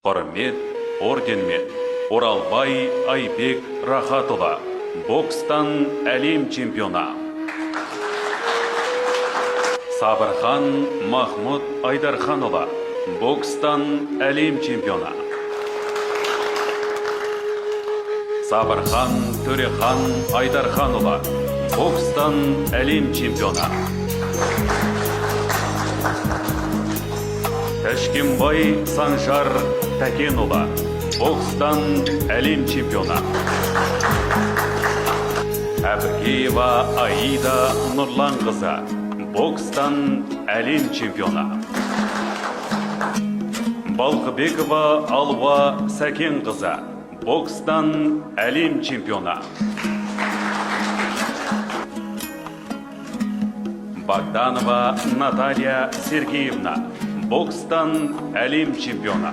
Құрмет орденімен Оралбай Айбек Рахатұлы, бокстан әлем чемпионы. Сабырхан Махмұд Айдарханұлы, бокстан әлем чемпионы. Сабырхан Төрехан Айдарханұлы, бокстан әлем чемпионы. Тәшкенбай Санжар Тәкенұлы, бокстан әлем чемпионы. Әбікеева Аида Нұрланқызы, бокстан әлем чемпионы. Балқыбекова Алуа Сәкенқызы, бокстан әлем чемпионы. Богданова Наталья Сергеевна, бокстан әлем чемпионы.